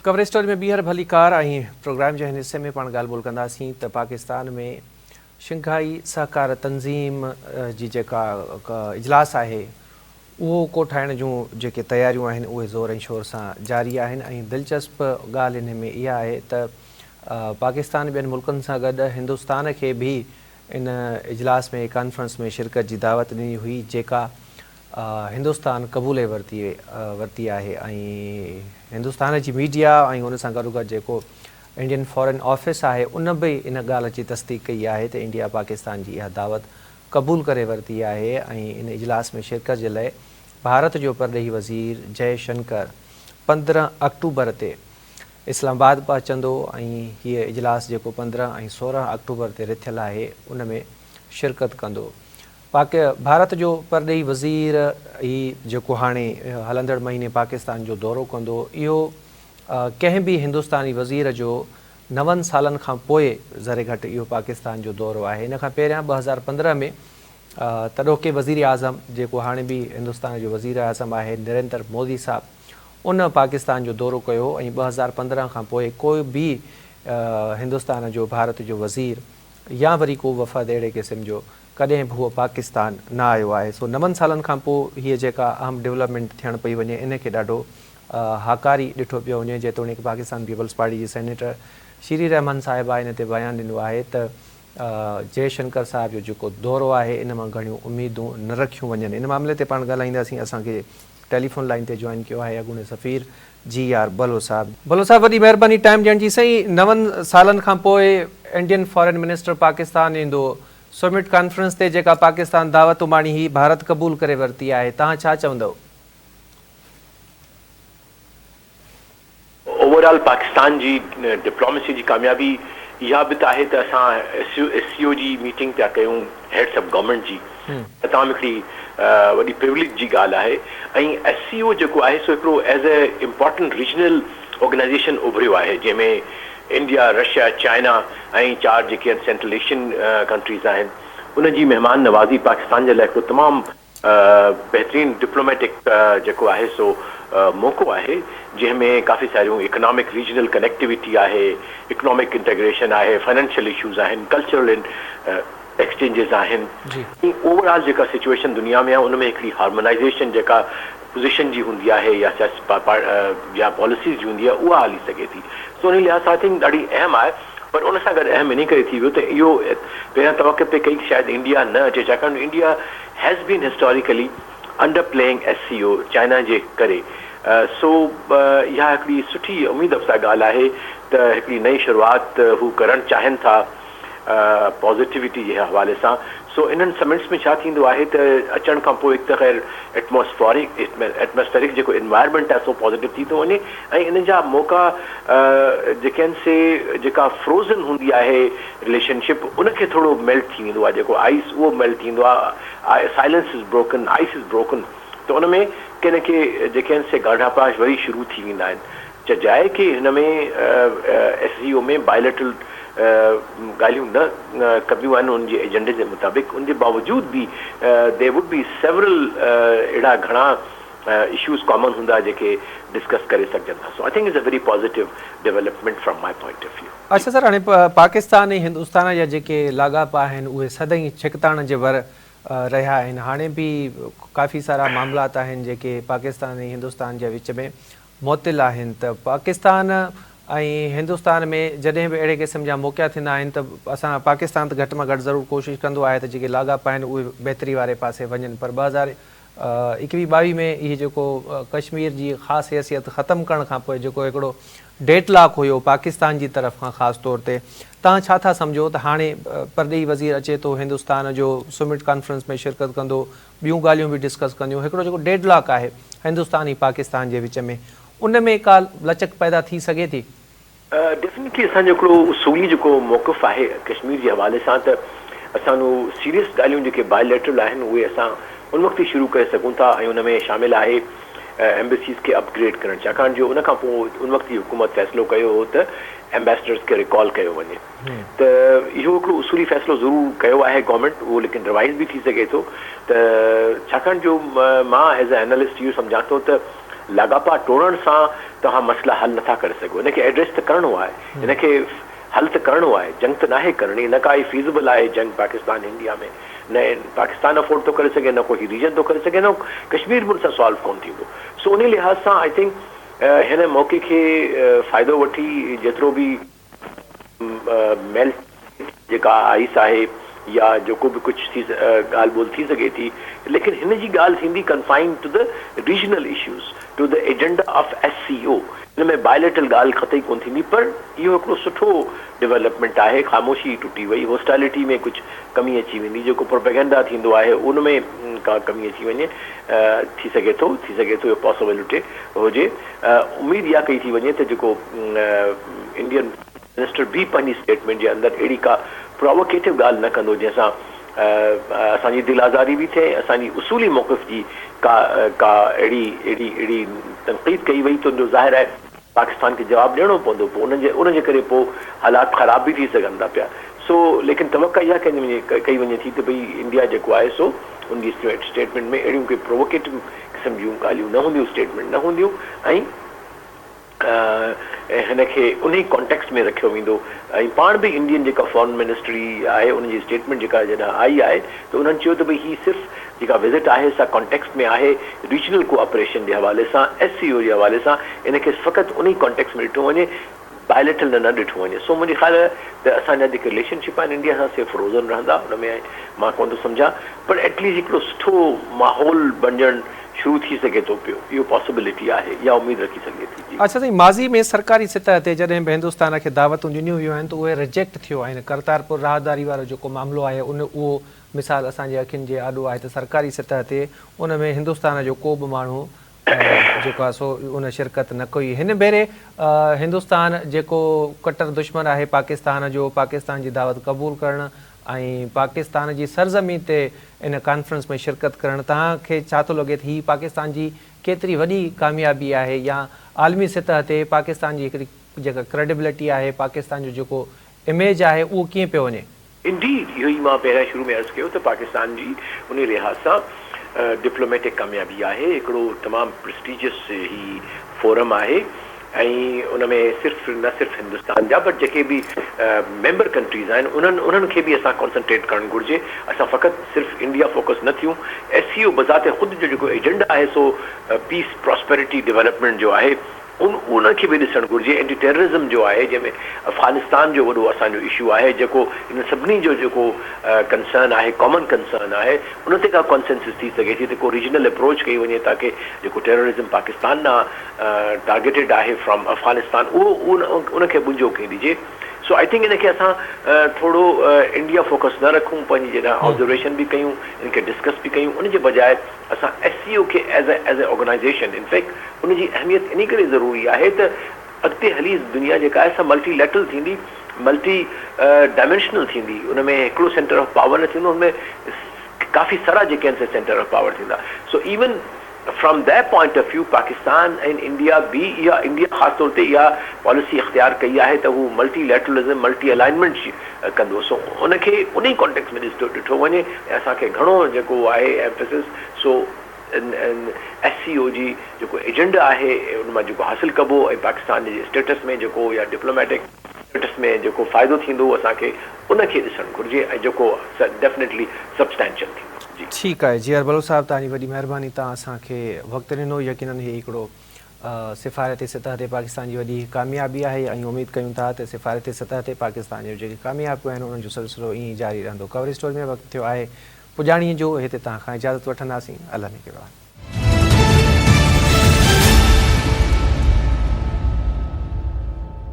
Coverage story ۾ ٻيهر ڀليڪار ۽ programme جي هن حصي ۾ پاڻ ڳالهه ٻولهه ڪنداسين ته پاڪستان ۾ شنگهائي سهڪار تنظيم جي جيڪا اجلاس آهي اهو ڪوٺائڻ جون جيڪي تياريون آهن اهي زور ۽ شور سان جاري آهن ۽ دلچسپ ڳالهه انهي ۾ اها آهي ته پاڪستان ٻين ملڪن سان گڏ هندستان کي به ان اجلاس ۾ ڪانفرنس ۾ شرڪت جي دعوت ڏني هئي جيڪا هندستان قبولي ورتي ورتي آهي ۽ هندستان جي ميڊيا ۽ ان سان گڏوگڏ جيڪو انڊين فارين آفيس آهي ان به ان ڳالهه جي تصديق ڪئي آهي ته انڊيا پاڪستان جي اها دعوت قبول ڪري ورتي آهي ۽ ان اجلاس ۾ شرڪت جي لئه ڀارت جو پرڏيهي وزير جئه شنڪر 15 آڪٽوبر تي اسلام آباد پهچندو ۽ هيء اجلاس جيڪو 15 ۽ 16 آڪٽوبر تي رٿيل آهي ان ۾ شرڪت ڪندو. پاڪ ڀارت جو پرڏيهي وزير هي جيڪو هاڻي هلندڙ مهيني پاڪستان جو دورو ڪندو اهو ڪنهن به هندستاني وزير جو نون سالن کان پوء ذري گهٽ اهو پاڪستان جو دورو آهي. ان کان پهريان 2015 ۾ تڏهوڪي وزيراعظم جيڪو هاڻي به هندستان جو وزيراعظم آهي نريندر مودي صاحب ان پاڪستان جو دورو ڪيو هو ۽ 2015 کان پوء ڪو به هندستان جو ڀارت جو وزير يا وري ڪو وفد اهڙي قسم جو ڪڏهن به هو پاڪستان نه آيو آهي سو نون سالن کان پوء هيء جيڪا اهم ڊولپمينٽ ٿيڻ پئي وڃي ان کي ڏاڍو هاڪاري ڏٺو پيو وڃي جيتوڻيڪ پاڪستان پيپلز پارٽي جي سينيٽر شيري رحمان صاحبه ان تي بيان ڏنو آهي ته جئه شنڪر صاحب جو جيڪو دورو آهي ان مان گهڻيون اميدون نه رکيون وڃن ان معاملي تي پاڻ ڳالهائينداسين اسان کي ٽيليفون لائين تي جوائن ڪيو آهي اڳوڻي سفير جي آر بلو صاحب. بلو صاحب وڏي مهرباني ٽائيم ڏيڻ جي سائين نون سالن کان پوء انڊين فارين منسٽر پاڪستان ايندو سمٽ ڪانفرنس تي جيڪا پاڪستان دعوت اماڻي هئي ڀارت قبول ڪري ورتي آهي توهان ڇا چوندؤ؟ اوور آل پاڪستان جي ڊپلوميسي جي ڪاميابي اها به ته آهي ته اسان ايس سي او جي ميٽنگ پيا ڪيون هيڊس آف گورنمينٽ جي ته تمام هڪڙي وڏي پروليج جي ڳالهه آهي ۽ ايس سي او جيڪو آهي سو هڪڙو as a important regional organisation اڀريو آهي جنهن ۾ انڊيا، رشيا، چائنا ۽ چار جيڪي سينٽرل ايشين ڪنٽريز آهن ان جي مهمان نوازي پاڪستان جي لاء هڪڙو تمام بهترين ڊپلوميٽڪ جيڪو آهي سو موقعو آهي جنهن ۾ ڪافي ساريون اڪنامڪ ريجنل ڪنيڪٽيوٽي آهي، اڪنامڪ انٽيگريشن آهي، فنانشل اشوز آهن، ڪلچرل ايڪسچينجز آهن ۽ اوور آل جيڪا سچوئيشن دنيا ۾ آهي ان ۾ هڪڙي هارمونائيزيشن جيڪا پوزيشن جي هوندي آهي يا يا پاليسيز جي هوندي آهي اها هلي سگهي ٿي سو ان لحاظ سان I think ڏاڍي اهم آهي پر ان سان گڏ اهم انهي ڪري ٿي ويو ته اهو پهريان توقع پئي ڪئي ته شايد انڊيا نه اچي ڇاڪاڻ جو India has been historically under playing S C O China جي ڪري سو اها هڪڙي سٺي اميد افزا ڳالهه آهي ته هڪڙي نئين شروعات هو ڪرڻ چاهين ٿا پازيٽيوٽي جي حوالي سان سو انهن سمٽس ۾ ڇا ٿيندو آهي ته اچڻ کان پوء هڪ ته خير ايٽماسفارڪ ايٽماسفيرڪ جيڪو انوائرمينٽ آهي سو پازيٽو ٿي ٿو وڃي ۽ انهن جا موقعا جيڪي آهن سي جيڪا فروزن هوندي آهي رليشن شپ ان کي ٿورو ميلٽ ٿي ويندو آهي جيڪو آئس اهو ميلٽ ٿيندو آهي silence is broken ice is broken ته ان ۾ ڪي نه ڪي جيڪي آهن سي ڳانڍاپا وري شروع ٿي ويندا آهن چئجي ڪي هن ۾ ايس سي او ۾ بائليٽرل ڳالهيون نه ڪبيون آهن ان جي ايجنڊي جي مطابق ان جي باوجود به there would be several اهڙا گهڻا اشوز ڪامن هوندا جيڪي ڊسڪس ڪري سگهجن ٿا so I think is a very positive development from my point of view. اڇا سر هاڻي پاڪستان ۽ هندستان جا جيڪي لاڳاپا آهن اهي سدائين ڇڪتاڻ جي ور رهيا آهن هاڻي به ڪافي سارا معاملات آهن جيڪي پاڪستان ۽ هندستان جي وچ ۾ معطل آهن ته پاڪستان ۽ هندستان ۾ جڏهن به اهڙي قسم جا موقعا ٿيندا آهن ته اسان پاڪستان ته گهٽ مان گهٽ ضرور ڪوشش ڪندو آهي ته جيڪي لاڳاپا آهن اهي بهتري واري پاسي وڃن پر 2021 22 ۾ اهي جيڪو ڪشمير جي خاص حيثيت ختم ڪرڻ کان پوء جيڪو هڪڙو ڊيٽ لاڪ هيو پاڪستان جي طرف کان خاص طور تي توهان ڇا ٿا سمجهو ته هاڻي پرڏيهي وزير اچي ٿو هندستان جو سمٽ ڪانفرنس ۾ شرڪت ڪندو ٻيون ڳالهيون به ڊسڪس ڪنديون، هڪڙو جيڪو ڊيڊ لاڪ آهي هندستان ۽ پاڪستان جي وچ ۾ ان ۾ ڪا لچڪ پيدا ٿي سگهي ٿي؟ ڊيفنيٽلي اسان جو هڪڙو اصولي جيڪو موقف آهي ڪشمير جي حوالي سان ته اسان اهو سيريس ڳالهيون جيڪي بائي ليٽرل آهن اهي اسان ان وقت ئي شروع ڪري سگهون ٿا ۽ ان ۾ شامل آهي ايمبسيز کي اپ گريڊ ڪرڻ ڇاڪاڻ جو ان کان پوء ان وقت جي حڪومت فيصلو ڪيو هو ته ايمبيسڊرز کي ريڪال ڪيو وڃي. ته اهو هڪڙو اصولي فيصلو ضرور ڪيو آهي گورنمينٽ اهو ليڪن روائز به ٿي سگهي ٿو ته ڇاڪاڻ جو مان ايز اي اينالسٽ اهو سمجهان ٿو ته لاڳاپا ٽوڙڻ سان توهان مسئلا حل نٿا ڪري سگهو. هن کي ايڊريس ته ڪرڻو آهي، هن کي حل ته ڪرڻو آهي، جنگ ته ناهي ڪرڻي، نه ڪا هي فيزبل آهي جنگ پاڪستان انڊيا ۾، نه پاڪستان افورڊ ٿو ڪري سگهي، نه ڪو هي ريجن ٿو ڪري سگهي، نه ڪشمير به ان سان سالو ڪونه ٿيندو. سو انهي لحاظ سان I think هن موقعي کي فائدو وٺي جيترو به ميل جيڪا آئس آهي يا جيڪو به ڪجهه ٿي ڳالهه ٻولهه ٿي سگهي ٿي ليڪن هن جي ڳالهه ٿيندي confined to the regional issues to the agenda of S C O هن ۾ بائليٽرل ڳالهه قطعي ڪونه ٿيندي پر اهو هڪڙو سٺو ڊولپمينٽ آهي خاموشي ٽٽي وئي هوسٽالٽي ۾ ڪجهه ڪمي اچي ويندي جيڪو پروپيگنڊا ٿيندو آهي ان ۾ ڪا ڪمي اچي وڃي ٿي سگهي ٿو ٿي سگهي ٿو اهو پاسبلٽي هجي اميد اها ڪئي ٿي وڃي ته جيڪو انڊين منسٽر به پنهنجي اسٽيٽمينٽ جي اندر اهڙي ڪا پراووڪيٽو ڳالهه نه ڪندو جنهن سان اسان جي دل آزاري به ٿئي ۽ اسان جي اصولي موقف جي ڪا ڪا اهڙي اهڙي اهڙي تنقيد ڪئي وئي ته ان جو ظاهر آهي پاڪستان کي جواب ڏيڻو پوندو پوء انهن جي ان جي ڪري پوء حالات خراب به ٿي سگهن ٿا پيا سو ليڪن توقع اها ڪئي وڃي ڪئي وڃي ٿي ته ڀئي انڊيا جيڪو آهي سو ان جي اسٽيٽمينٽ ۾ اهڙيون ڪي پرووڪيٽو قسم جون ڳالهيون نه هونديون اسٽيٽمينٽ نه هونديون ۽ هن کي انهي ڪانٽيڪسٽ ۾ رکيو ويندو ۽ پاڻ به انڊين جيڪا فارن منسٽري آهي ان جي اسٽيٽمينٽ جيڪا جڏهن آئي آهي ته انهن چيو ته ڀئي هي صرف جيڪا وزٽ آهي سا ڪانٽيڪسٽ ۾ آهي ريجنل ڪوآپريشن جي حوالي سان ايس سي او جي حوالي سان ان کي فقط انهي ڪانٽيڪسٽ ۾ ڏٺو وڃي بائليٽرل نه نه ڏٺو وڃي سو منهنجي خيال ته اسان جا جيڪي رليشن شپ آهن انڊيا سان سي فروزن رهندا ان ۾ مان ڪونه ٿو سمجهان پر ايٽليسٽ هڪڙو سٺو ماحول بڻجڻ شروع ٿي سگهي ٿو پيو اهو پاسيبلٽي آهي اها اميد رکي سگهجي ٿي جي. اڇا سائين ماضي ۾ سرڪاري سطح تي جڏهن به هندستان کي دعوتون ڏنيون ويون آهن ته اهي رجيڪٽ ٿيو آهن ڪرتارپور راهداري وارو جيڪو معاملو آهي ان اهو مثال اسان جي اکين جي آڏو آهي ته سرڪاري سطح تي ان ۾ هندستان جو ڪو به ماڻهو جيڪو آهي سو ان شرڪت نه ڪئي. هن ڀيري هندستان جيڪو ڪٽر دشمن آهي پاڪستان جو، پاڪستان جي دعوت قبول ڪرڻ ۽ پاڪستان جي سرزمين تي ان ڪانفرنس ۾ شرڪت ڪرڻ توهان کي ڇا ٿو لڳي ته هي پاڪستان جي ڪيتري وڏي ڪاميابي آهي يا عالمي سطح تي پاڪستان جي هڪڙي جيڪا ڪريڊبلٽي آهي پاڪستان جو جيڪو اميج آهي اهو ڪيئن پيو وڃي؟ انڊيڊ اهو ئي مان پهريان شروع ۾ عرض ڪيو ته پاڪستان جي انهي لحاظ سان ڊپلوميٽڪ ڪاميابي آهي، هڪڙو تمام پرسٽيجس هي فورم آهي ۽ ان ۾ صرف نه صرف هندستان جا بٽ جيڪي به ميمبر ڪنٽريز آهن انهن انهن کي به اسان ڪانسنٽريٽ ڪرڻ گهرجي، اسان فقط صرف انڊيا فوڪس نه ٿيون، ايس سي او بذات خود جو جيڪو ايجنڊا آهي سو پيس پراسپيرٽي ڊولپمينٽ جو آهي. ان ان کي به ڏسڻ گهرجي اينٽي ٽيررزم جو آهي جنهن ۾ افغانستان جو وڏو اسان جو اشو آهي جيڪو انهن سڀني جو جيڪو ڪنسرن آهي ڪامن ڪنسرن آهي ان تي ڪا ڪانسينسس ٿي سگهي ٿي ته ڪو ريجنل اپروچ ڪئي وڃي تاڪه جيڪو ٽيررزم پاڪستان ڏانهن ٽارگيٽيڊ آهي فرام افغانستان اهو ان کي ٻنجو ڪين ڏجي سو I think ان کي اسان ٿورو انڊيا فوڪس نه رکون پنهنجي جڏهن آبزرويشن به ڪيون ان کي ڊسڪس به ڪيون ان جي بجاء اسان ايس سي او کي as as a organisation in fact ان جي اهميت انهي ڪري ضروري آهي ته اڳتي هلي دنيا جيڪا آهي سا ملٽي ليٽرل ٿيندي ملٽي ڊائمينشنل ٿيندي ان ۾ هڪڙو سينٽر آف پاور نه ٿيندو ان ۾ ڪافي سارا جيڪي آهن سي سينٽر آف پاور ٿيندا so even from that point of view Pakistan ۽ India به اها انڊيا خاص طور تي اها پاليسي اختيار ڪئي آهي ته هو ملٽي ليٽرلزم ملٽي الائنمينٽ ڪندو سو ان کي انهي ڪانٽيڪسٽ ۾ ڏسندو ڏٺو وڃي ۽ اسان کي گهڻو جيڪو آهي ايمفيسس سو ايس سي او جي جيڪو ايجنڊا آهي ان مان جيڪو حاصل ڪبو ۽ پاڪستان جي اسٽيٽس ۾ جيڪو يا ڊپلوميٽڪ اسٽيٽس ۾ جيڪو فائدو ٿيندو اسان کي ان کي ڏسڻ گهرجي ۽ جيڪو ڊيفنيٽلي سبسٽينشل ٿيندو جي. ٺيڪ آهي جي آر بلوچ صاحب توهان جي وڏي مهرباني توهان اسان کي وقت ڏنو يقينن هي هڪڙو سفارتي سطح تي پاڪستان جي وڏي ڪاميابي آهي ۽ اميد ڪيون ٿا ته سفارتي سطح تي پاڪستان جون جيڪي ڪاميابيون آهن انهن جو سلسلو ائين ئي جاري رهندو. ڪور اسٽوري ۾ وقت ٿيو آهي پڄاڻي جو هتي توهان کان اجازت وٺنداسين. الله نگهبان.